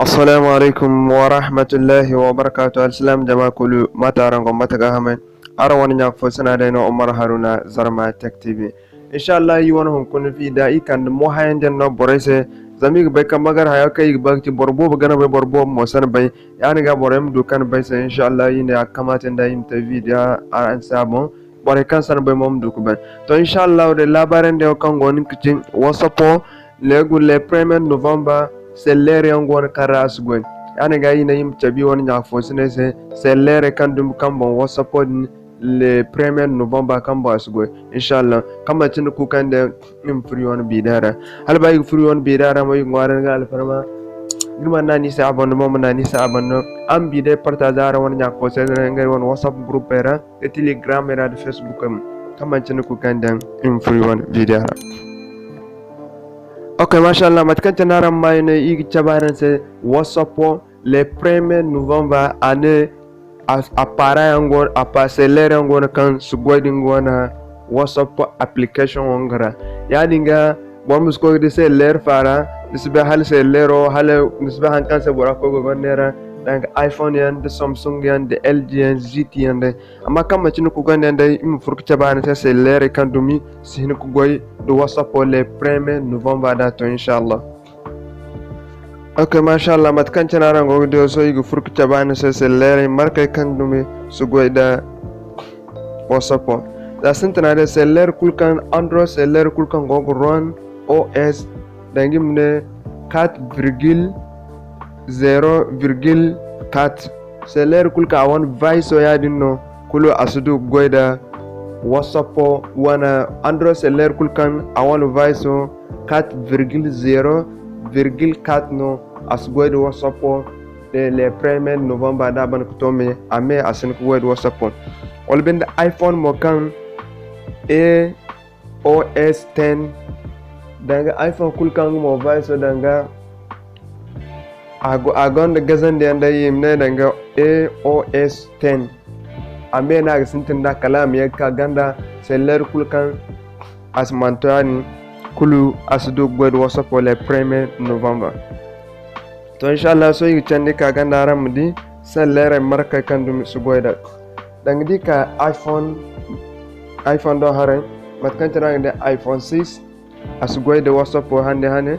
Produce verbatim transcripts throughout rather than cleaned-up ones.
Assalamu alaikum wa rahmatullahi wa barakatuh. Alsilam jama kulu, mate araŋ go, mate ga hamay? Araŋ wane ɲa fo sina day no, Umar Haruna, Zarma Tech T V. Inshallah, i wane hunkuna vida i kande mo hayandiyaŋ no borey se. Zama i ga bay kaŋ magar hayo kaŋ i ga ba ga ci boro boobo gana bay, boro boobo mo sana bay. Yaadin ga borey ma du kaŋ bay se, inshallah, i ne a ga kamaate nda i ma te vida araŋ se a boŋ. Borey kaŋ sana bay mo ma du ga bay. To, inshallah, day laabaarey nda yaŋ kaŋ go no ga ci WhatsApp, le gu le premier novembre, selleer yaŋ go no kaŋ ra a si goy. Yaadin ga i ne i ma cabe i wane ɲa fo sinay se, selleerey kaŋ dumi kaŋ boŋ WhatsApp din, le premier novembre kaŋ boŋ a si goy. Inshallah, kaŋ manti ni kuuka nda i ma furo i wane biida ra. Hala ba i ga furo i wane biida ra mo, i ga ŋwaaray ni ga alfarma. Ni mana naŋ ni se abonné mo, ma naŋ ni se abonné. Araŋ ma biida partager araŋ wane ɲa fo se, ngey wane WhatsApp group ra, da Telegram ra, da Facebook ra. Kaŋ manti ni kuuka nda i ma furo i wane biida ra. Ok, mashallah, mate kaŋ cine araŋ ma ne i ga cabe araŋ se WhatsApp, le premier novembre, a ne a, a para yaŋ go, a pa selleer yaŋ go no kaŋ si goy da nga wane WhatsApp application wo nga ra. Yaadin ga, boro ma si koy ga di selleer fa ra, ni si bay hala selleero, hala ni si bay haŋ kaŋ se bora koy ga gonda neera, danga iPhone yaŋ, da Samsung yaŋ, da L G yaŋ, Z T yaŋ day. Amma kaŋ manti ni kuuka nda yaŋ day, i ma furo ga cabe araŋ se selleerey kaŋ dumi si hin ga goy da WhatsApp le premier novembre da to, inshallah. Ok, mashallah, mate kaŋ cine araŋ go ga di wo, sohõ i ga furo ga cabe araŋ se selleerey markey kaŋ dumi si goy da WhatsApp. Za sintina day, selleer kulu kaŋ, Android selleer kulu kaŋ go ga run O S, danga i ma ne quatre virgule zéro virgule quatre. Selleer kulu kaŋ a wane version yaadin no, kulu a si du ga goy da WhatsApp wane. Android selleer kulu kaŋ a wane version quatre virgule zéro virgule quatre no, a si goy da WhatsApp le, le premier novembre da a ban ga to me, a me a si hin ga goy da WhatsApp. Wala binde iPhone mo kaŋ A O S ten, danga iPhone kulu kaŋ nga mo version danga a go, a gonda gazandiyaŋ day i ma ne danga A O S ten. A me no a ga sintin da kala a ma ye ga ka ganda, selleer kulu kaŋ a si manto yaadin kulu a si du ga goy da WhatsApp le premier novembre. To, inshallah, sohõ i ga candi ka ganda araŋ ma di selleerey markey kaŋ dumi si goy da. Danga di ka iPhone, iPhone do haray, mate kaŋ cine araŋ ga di iPhone six, a si goy da WhatsApp hande hane.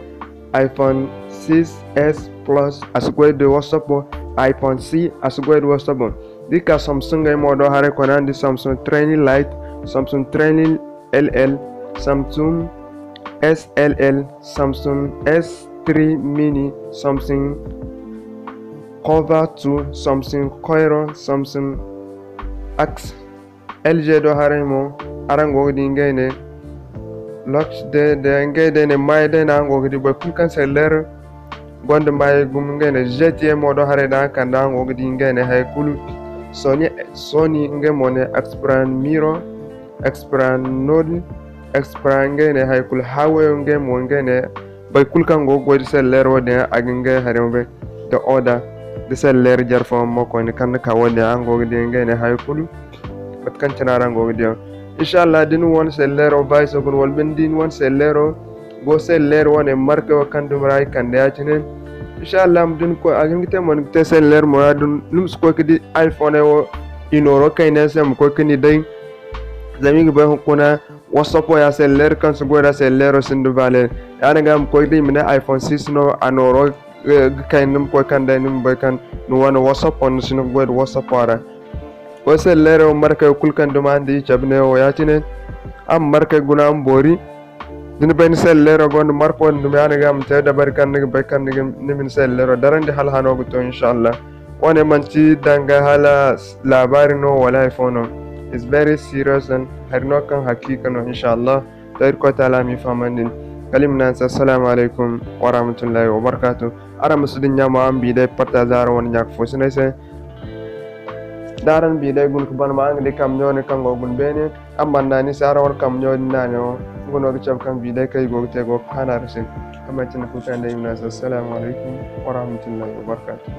iPhone six S Plus, a si goy da WhatsApp. iPhone C, a si goy da WhatsApp. Di ka Samsung ay mo do haray koy no, araŋ di Samsung Trend Lite, Samsung Trend L L, Samsung S L L, Samsung S three Mini, Samsung Cover two, Samsung Coiro, Samsung X. L G do haray mo, araŋ go ga di ngey ne. Lux de, de ngey day ne, maayey day no araŋ go ga di, boro kulu kaŋ selleer gonda maayey gumo ngey ne. Z T E mo do haray day araŋ kande, araŋ go ga di ngey ne hay kulu. Sony, Sony ngey mo ne, Xperia Miro, Xperia Nord, Xperia ngey ne hay kulu. Huawei ngey mo ngey ne, boro kulu kaŋ go ga goy da selleer wo-din yaŋ, a ga ngey hari yaŋ bay da order da selleer jare fooyaŋ mo koyne kaŋ ni ka wo-din yaŋ, araŋ go ga di ngey ne hay kulu. Mate kaŋ cine araŋ go ga di yaŋ. Inshallah, da ni wane selleero version guna, wala binde da ni wane selleero go selleer wane markey wo kaŋ dumi ra i kande ya-cine. Inshallah, da ni koy, a ga hin ga te mo ni ga te selleer mo ra, da ni ma si koy ga di iPhone wo i nooro kayna se, ma koy ga ni day. Zama i ga bay hunkuna WhatsApp ya selleer kaŋ si goy da selleero sinda valeur. Yaadin ga ma koy ga di i ma ne iPhone six no a nooro eh, ga kay ni ma koy kaŋ day ni ma bay kaŋ ni wane WhatsApp, ni si hin ga goy da WhatsApp a ra. Wo selleero markey kulu kaŋ dumi araŋ di i cabe neewo ya-cine. Araŋ markey guna araŋ boori. Da ni bay ni selleero gonda marko din dumi, yaadin ga ma te dabari kaŋ ni ga bay kaŋ ni ga, ni ma ni selleero darandi hala hano ga to, inshallah. Wo-ne manti danga hala laabaari no wala hay fo no. It's very serious and hari no kaŋ hakiika no, inshallah. To, Irkoy Taala ma i fahamandi. Kala i ma ne araŋ se, assalamu alaikum wa rahmatullahi wa barakatuh. Araŋ ma si dinya mo araŋ bidiyo partager araŋ wane ɲa-ka-fo-siney se. Da araŋ bidiyo guna ga ban mo, araŋ ga di kambe ɲo din kaŋ go ga guna beene. Araŋ mana naani se, araŋ wane kambe ɲo din naani wo, nga no ga cabe kaŋ bidiyo kaŋ i go ga te go ga kaan araŋ se. Kaŋ manti ni kulu kaŋ day i ma ne araŋ se, assalamu alaikum wa rahmatullahi wa barakatuh.